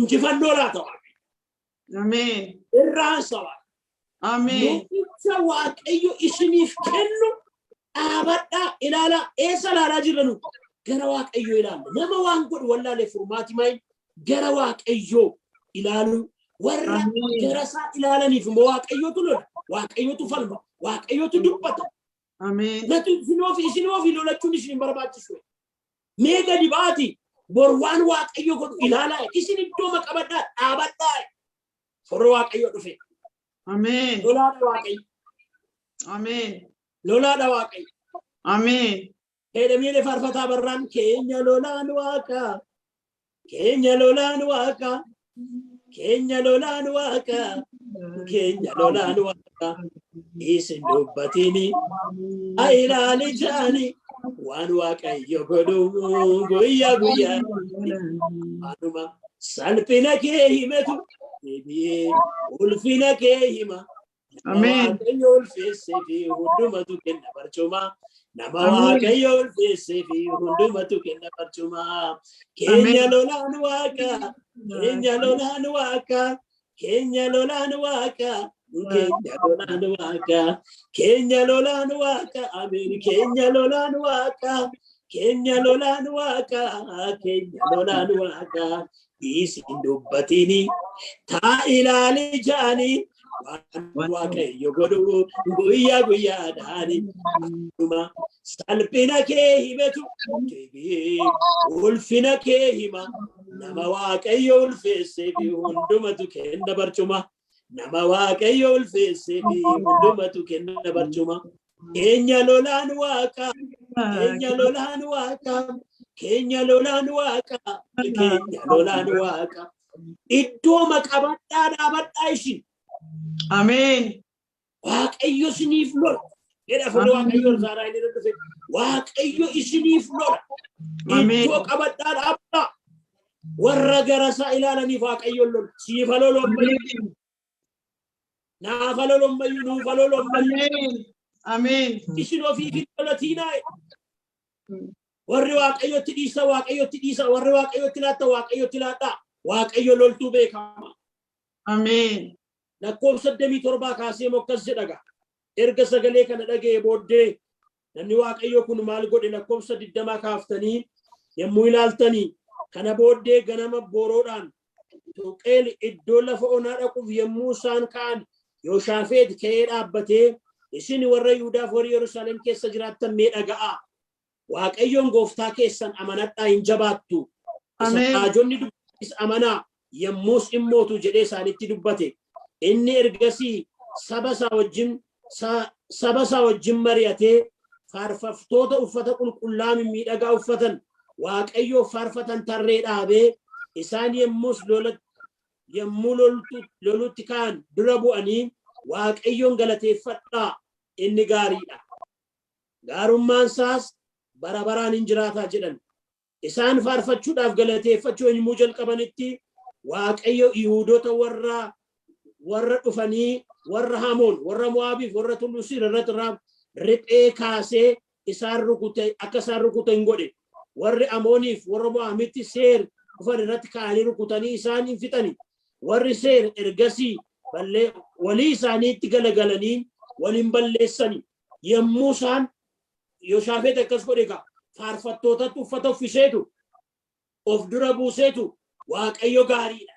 Injifannoo laata Waaqayyo. Ameen. Irraansa Waaqayyo. Ameen. Moo'icha Waaqayyo isiniif kennu dhaabadhaa ilaalaa. Eessa ilaalaa jirra nu? Gara Waaqayyo ilaalla. Nama waan godhu wallaalee furmaati maayin? Gara Waaqayyoo ilaaluu. Warra Ameen. gara isaa ilaalaniif immoo Waaqayyotu lola. Waaqayyotu falma. Waaqayyotu dubbata. Ameen. Natu isin ofii lolachuun isin hin barbaachisu. Mee gadi baati bor waan Waaqayyo godhu ilaalaa. Isin iddoo qabadhaa dhaabadhaa. Forri Waaqayyo dhufe. Ameen. Lolaadha Waaqayyo. Ameen. Lolaadha Waaqayyo. Ameen. Heedhamiilee faarfataa barraan, "Keenya lolaan Waaqa. Keenya lolaan Waaqa. Keenya lolaan Waaqa. Keenya lolaan Waaqa. Isin dubbatini ilaali jaani waan Waaqayyo godhu guyyaa guyyaa. Anuma salphina kee himatu deebi'ee ulfina kee hima. Nama Ameen. Waaqayyo ulfeessee fi hundumatu kenna barcuma. Nama Ameen. Waaqayyo ulfeessee fi hundumatu kenna barcuma. Keenya Ameen. lolaan Waaqa. Keenya lolaan Waaqa. Keenya lolaan Waaqa. Keenya lolaan Waaqa. Keenya lolaan Waaqa. Ameen. Keenya lolaan Waaqa. Keenya lolaan Waaqa. Keenya lolaan Waaqa. Isin dubbatini taa ilaali jaani waan Waaqayyo godhu guyyaa guyyaadhaani. Akkuma salphina kee himatu deebi'ee ulfina kee hima. Nama Waaqayyo ulfeessee fi hundumatu kenna barcuma. Nama Waaqayyo ulfeessee fi hundumatu kenna barcuma. Keenya lolaan Waaqa. Keenya lolaan Waaqa. Keenya lolaan Waaqa. Keenya lolaan Waaqa." Iddoo qabadhaa dhaabadhaa isin. Ameen. Waaqayyo isiniif lola. Jedha fuula Waaqayyo Saaraa inni dhufe. Waaqayyo isiniif lola. Ameen. Iddoo qabadhaa dhaabadhaa. Warra gara isaa ilaalaniif Waaqayyo lola. Siifa lolu ammayyuu. Naafa lolu ammayyuu. Nuufa lolu ammayyuu. Ameen. Ameen. Isin ofiif hin lolatiinaa. Warri Waaqayyotti dhiisa, Waaqayyotti dhiisa. Warri Waaqayyotti laatta, Waaqayyotti laadhaa. Waaqayyo loltuu beekama. Ameen. Lakkoofsa 27 kaasee immoo akkas jedha gaa. Erga sagalee kana dhaga'e booddee namni Waaqayyo kun maal godhe? Lakkoofsa 20 kaaftanii yommuu ilaaltanii, kana booddee ganama booroodhaan Tuqeel iddoo lafa onaa dhaquuf yommuu isaan ka'an, Yooshaafeet ka'ee dhaabbatee, "Isin warra Yihudaaf warri Yerusaalem keessa jiraattan, mee dhaga'aa. Waaqayyoon gooftaa keessan amanadhaa, hin jabaattu. Isa Ameen. raajonni dubbatanis amanaa, yommus in mootu" jedhee isaanitti dubbate. Inni ergasii saba isaa wajjin mari'atee, faarfattoota uffata qulqullaa mimmiidhagaa uffatan Waaqayyoof faarfatan tarree dhaabee, isaan yommus lola yommuu lolutti ka'an dura bu'anii, "Waaqayyoon galateeffadhaa, inni gaariidha. Gaarummaan isaas bara baraan hin jiraataa" jedhan. Isaan faarfachuudhaaf galateeffachuu yommuu jalqabanitti, Waaqayyo Yihuudoota warra dhufanii warra Hamoon, warra Mo'aabiif, warra Tulluu Se'iir irratti riphee kaasee isaan rukute, akka isaan rukute hin godhe. Warri Amooniif warra Mo'aabitti Seer dhufan irratti ka'anii rukutanii isaan hin fixani. Warri Seer ergasii walii isaaniitti galagalanii waliin balleessani. Yommuu isaan Yoshaafeet akkas godhe egaa, faarfattootatti uffata uffiseetu of dura buuseetu, "Waaqayyo gaariidha.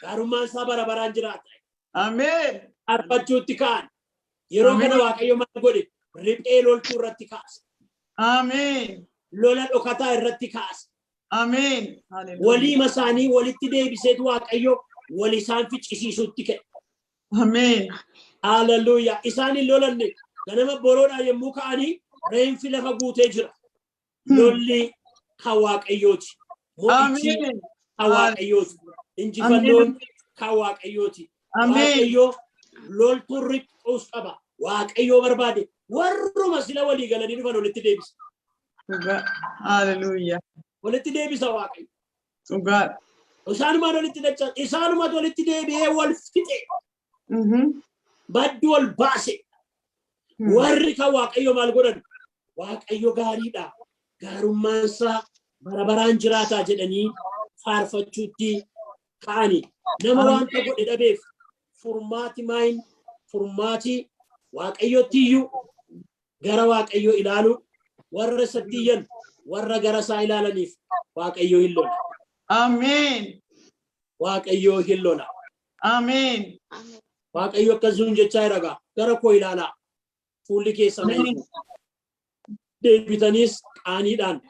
Gaarummaan isaa bara baraan jiraata." Ameen. Faarfachuutti ka'an. Yeroo kana Ameen. Waaqayyo maal godhe? Riphee loltuu irratti kaase. Ameen. Lola dhokataa irratti kaase. Ameen. Hallelujah. Waliima isaanii walitti deebiseetu Waaqayyo wal isaan ficcisiisutti ka'e. Ameen. Hallelujah. Isaan hin lolanne. Ganama boroodhaan yommuu ka'anii reenfi lafa guutee jira. Lolli kan Waaqayyooti. Mo'ichi Ameen. kan Waaqayyooti. Injifannoon kan Waaqayyooti. Ameen. Waaqayyo loltuun riqxuus qaba. Waaqayyoo barbaade warruma sila walii galanii dhufan walitti deebisa. Dhugaa. Hallelujah. Walitti deebisa Waaqayyo. Dhugaa. Isaanumaan walitti dachaa, isaanumatu walitti deebi'ee wal fixe. Baddu wal baase. Warri kan Waaqayyo maal godhan? Waaqayyo gaariidha. Gaarummaan isaa bara baraan jiraataa jedhanii faarfachuutti ka'ani. Nama wanta godhe dhabeef furmaati maayin? Furmaati Waaqayyotti iyyuu, gara Waaqayyoo ilaaluu. Warra isatti iyyan, warra gara isaa ilaalaniif Waaqayyo hin lola. Ameen. Waaqayyo hin lola. Ameen. Waaqayyo akkasuun jechaa jira gaa. Gara koo ilaalaa. Fuulli keessan Ameen. ifu. Deebitaniis qaaniidhaan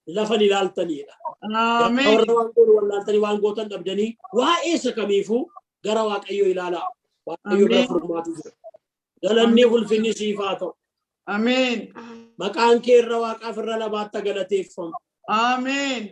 lafa hin ilaaltanidha. Ameen. Warra waan godhu wallaaltanii waan gootan dhabdanii, waa'ee isa kamiifuu gara Waaqayyoo ilaalaa. Waaqayyo bira Ameen. furmaatu jira. Galanni ulfinni siif haa ta'u. Ameen. Maqaan kee irra waaqaaf irra lafaatti galateeffamu. Ameen.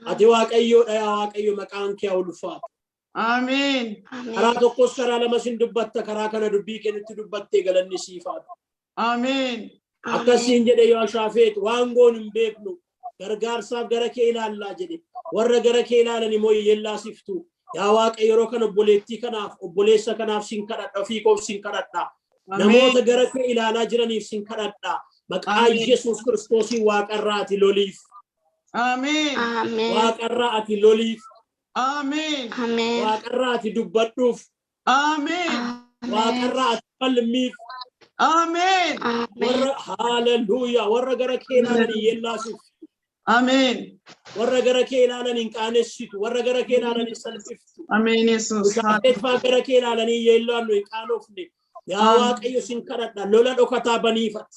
Ati Waaqayyoodha, yaa Waaqayyo, maqaan kee haa ulfaatu. Ameen. Karaa tokkos karaa lamas hin dubbatta, karaa kana dubbii kee nutti dubbattee galanni siif haa ta'u. Ameen. Akkasiin jedhe Yooshaafeet, waan goonu hin beeknu, gargaarsaaf gara kee ilaallaa jedhe. Warra gara kee ilaalan immoo yellaasiftu. Yaa Waaqa, yeroo kana obboleettii kanaaf, obboleessa kanaaf sin kadhadha, ofii koof sin kadhadha. Namoota gara kee ilaalaa jiraniif sin kadhadha. Maqaa Ameen. Yesuus Kiristoosiin waaqarraa ati loliif. Ameen. Ameen. Waaqarraa ati loliif. Ameen. Ameen. Waaqarraa ati dubbadhuuf. Ameen. Waaqarraa ati falmiif. Ameen. Warra, haaleluyyaa, warra gara kee ilaalan hin yellaasif. Ameen. Warra gara kee ilaalan hin qaanessitu. Warra gara kee ilaalan hin salphiftu. Ameen Yesuus. Yooshaafeet fa'aa gara kee ilaalanii yeellaannu hin qaanofne. Yaa Ameen. Waaqayyo, sin kadhadha. Lola dhokataa baniifat.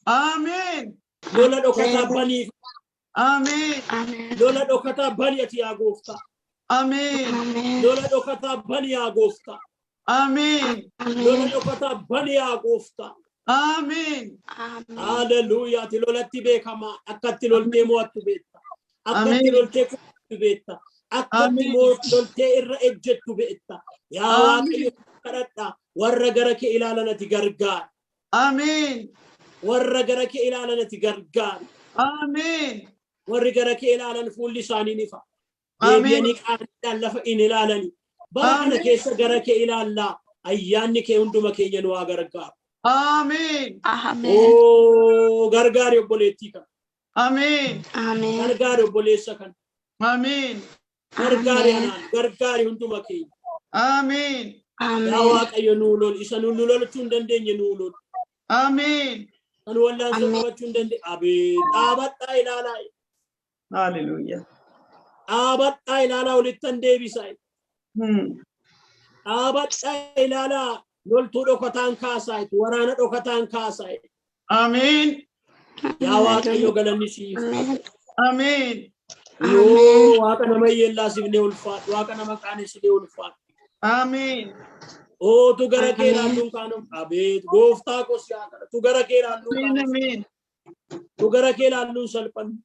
Ameen. Lola dhokataa baniif. Ameen. Ameen. Lola dhokataa bani ati, yaa gooftaa. Ameen. Ameen. Lola dhokataa bani, yaa gooftaa. Ameen. Lola Ameen. dhokataa bani, yaa gooftaa. Ameen. Ameen. Haleluuyaa. Ati lolatti beekamaa. Akkatti loltee mo'attu beekta. Akkatti Ameen. loltee kufattu beekta. Akkatti Ameen. loltee irra ejjettu beekta. Yaa Ameen. Waaqayyo, kadhadha. Warra gara kee ilaalan ati gargaari. Ameen. Warra gara kee ilaalan ati gargaari. Ameen. Warri gara kee ilaalan fuulli isaanii ni ifa. Ameen. Deebi'anii qaaniidhaan lafa hin ilaalani. Bara kana Ameen. keessa gara kee ilaallaa. Ayyaanni kee hunduma keenya nu haa gargaaru. Ameen. Ameen. Oo, gargaari obboleettii kana. Ameen. Ameen. Gargaari obboleessa kana. Ameen. Gargaari Ameen. anaan. Gargaari hunduma keenya. Ameen. Yaa Ameen. Waaqayyo, nuu lol. Isa nu lolachuu hin dandeenye nuu lol. Ameen. Kan wallaansoo Ameen. qabachuu hin dandeenye. Abeet, dhaabadhaa ilaalaa. Hallelujah. Dhaabadhaa ilaalaa, olittan deebisaa. Dhaabadhaa ilaalaa, loltuu dhokataan kaasaa, waraana dhokataan kaasaa. Ameen. Yaa Waaqayyo, galanni siif. Ameen. Ameen. Yoo Waaqa nama yeellaasifnee ulfaadhu. Waaqa nama qaanessinee ulfaadhu. Ameen. Ootu gara kee Ameen. ilaalluun kaanu. Abeet, gooftaa kos yaa kadha. Tu gara kee ilaalluun Ameen. kaanu. Ameen. Tu gara kee ilaalluun salphannu.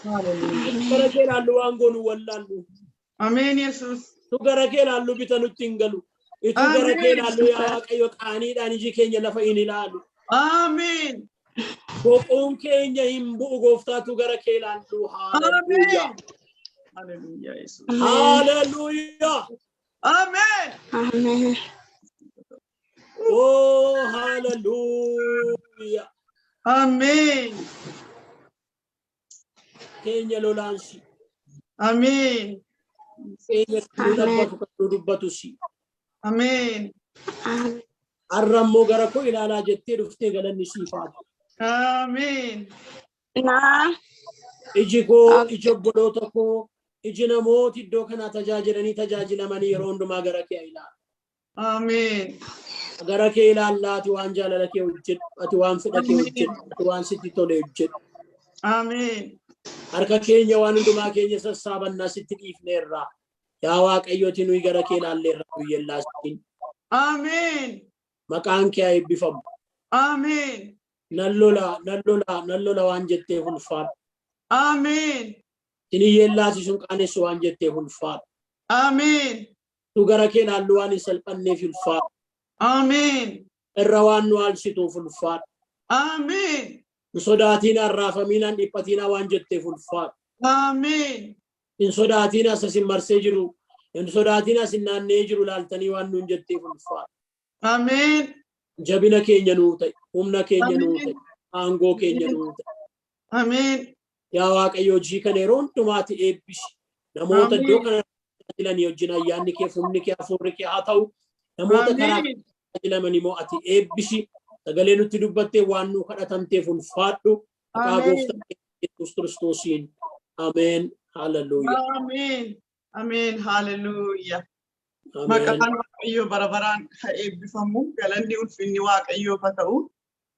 Hallelujah. Gara kee ilaallu waan goonu wallaallu. Ameen Yesuus. Tu gara kee ilaallu bita nutti hin galu. Itu gara kee Ameen. ilaallu, yaa Waaqayyo, qaaniidhaan iji keenya lafa hin ilaalu. Ameen. Boquun keenya hin bu'u, gooftaatu gara kee ilaallu. Haaleluyyaa. Ameen. Hallelujah Yesuus. Ameen. Haaleluyyaa. Ameen. Ameen. Oh, haaleluyyaa. Ameen. Keenya lolaansi. Ameen. Keenya kan nu Ameen. dhabbatu, kan nu dubbatu si. Ameen. Ameen. Har'a immoo gara koo ilaalaa jettee dhuftee galanni siif haa ta'u. Ameen. Naa. Iji koo, Okay. iji obboloota koo, iji namooti iddoo kanaa tajaajilanii tajaajilamanii yeroo hundumaa gara kee ilaalu. Ameen. Gara kee ilaallaa, ati waan jaalala kee hojjedhu, ati waan fedha kee hojjedhu, ati waan sitti tole hojjedhu. Ameen. Harka keenya waan hundumaa keenya sassaabannaa sitti dhiifneerra. Yaa Waaqayyooti nuyi gara kee ilaalleerra nu yellaasiin. Ameen. Maqaan kee haa eebbifamu. Ameen. Nan lola, nan lola, nan lola waan jetteef ulfaadhu. Ameen. Sin yellaasisuun qaanessu waan jetteef ulfaadhu. Ameen. Nu gara kee ilaallu waan hin salphanneef ulfaadhu. Ameen. Irra waan nu aalsituuf ulfaadhu. Ameen. Hin sodaatinaa, hin raafamiinaa, hin dhiphatinaa waan jetteef ulfaadhu. Ameen. Hin sodaatinaa isa sin marsee jiru, hin sodaatinaa sin naanna'ee jiru ilaaltanii waan nuun jetteef ulfaadhu. Ameen. Jabina keenya nuu ta'e, humna keenya nuu ta'e, Ameen. aangoo keenya nuu ta'e. Ameen. Yaa Waaqayyo hojii kana yeroo hundumaati eebbisi. Namoota iddoo Ameen. kana tajaajilanii wajjin ayyaanni kee, humni kee, hafuurri kee haa ta'u. Namoota karaa Ameen. tajaajilaman immoo ati eebbisi. Sagalee nutti dubbattee waan nuu kadhatamteef ulfaadhu. Maqaa Ameen. gooftaa keenya Yesuus Kiristoosiin. Ameen. Hallelujah. Ameen. Ameen. Hallelujah. Ameen. Maqaan Waaqayyoo bara baraan haa eebbifamu. Galanni ulfinni Waaqayyoof haa ta'u.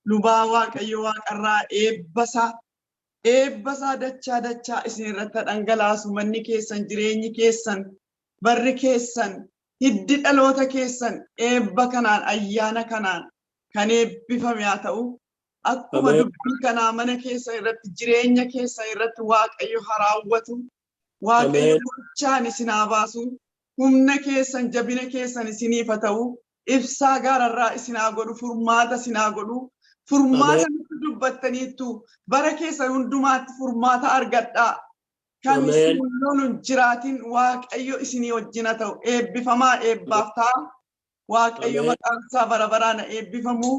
Lubaa Waaqayyo waaqarraa eebbasaa eebbasaa dachaa dachaa isin irratti haa dhangalaasu. Manni keessan, jireenyi keessan, barri keessan, hiddi dhaloota keessan eebba kanaan, ayyaana kanaan kan eebbifame haa ta'u. Akkuma Ameen. dubbii kanaa mana keessan irratti, jireenya keessan irratti Waaqayyo haa raawwatu. Waaqayyo Ameen. gochaan isin haa baasu. Humna keessan, jabina keessan isiniif haa ta'u. Ibsaa gaararraa isin haa godhu. Furmaata isin haa godhu. Furmaata Ameen. nutti dubbattaniittu bara keessan hundumaatti furmaata argadhaa. Kan Ameen. isin lolu hin jiraatin Waaqayyo isinii wajjin haa ta'u. Eebbifamaa eebbaaf ta'a. Waaqayyo Ameen. maqaan isaa bara baraan haa eebbifamu.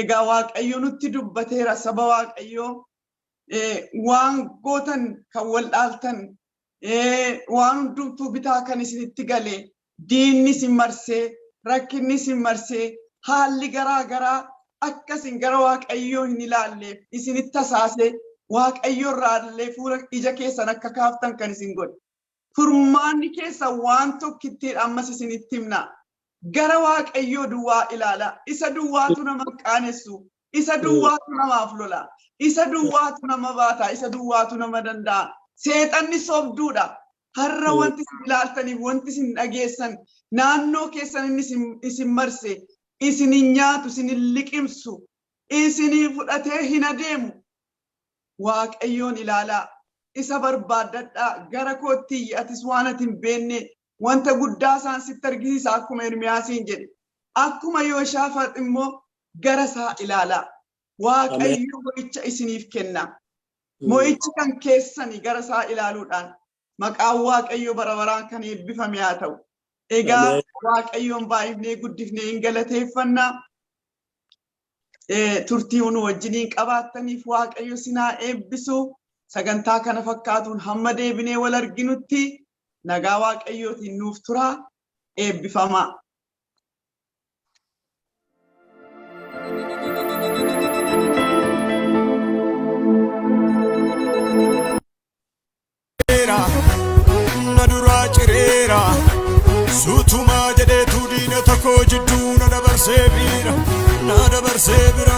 Egaa Waaqayyo nutti dubbateera saba Waaqayyoo. Waan gootan kan wal dhaaltan waan hundumtuu bitaa kan isinitti gale diinni isin marsee rakkinni isin marsee haalli garaa garaa akka isin gara Waaqayyoo hin ilaalleef isinitti tasaasee Waaqayyo irraa illee fuula ija keessan akka kaaftan kan isin godhe. Furmaanni keessan waan tokkittiidha ammas isinitti himna. Gara Waaqayyoo duwwaa ilaala. Isa duwwaatu nama hin qaanessu. Isa duwwaatu namaaf lola. Isa duwwaatu nama baata. Isa duwwaatu nama danda'a. Seexanni sobduudha. Har'a wanti isin ilaaltaniif wanti isin dhageessan naannoo keessan inni isin marse isin hin nyaatu, isin hin liqimsu, isinii fudhatee hin adeemu. Waaqayyoon ilaalaa. Isa barbaaddadhaa. Gara kootti iyyi atis waan ati hin beekne wanta guddaa isaan sitti argisiisa akkuma Ermiyaasiin jedhe. Akkuma Yooshaafaax immoo gara isaa ilaalaa. Waaqayyo mo'icha isiniif kenna. Mo'ichi kan keessani gara isaa ilaaluudhaan maqaan Waaqayyo bara baraan kan eebbifame haa ta'u. Egaa Waaqayyoon baay'ifnee guddifnee hin galateeffannaa. Turtii nu wajjiniin qabaattaniif Waaqayyo isin haa eebbisu. Sagantaa kana fakkaatuun hamma deebinee wal arginutti nagaa Waaqayyootiin nuuf turaa. Eebbifamaa. Na duraa cireera suutumaa jedheetu diinota koo jidduu na dabarsee bira na dabarsee bira.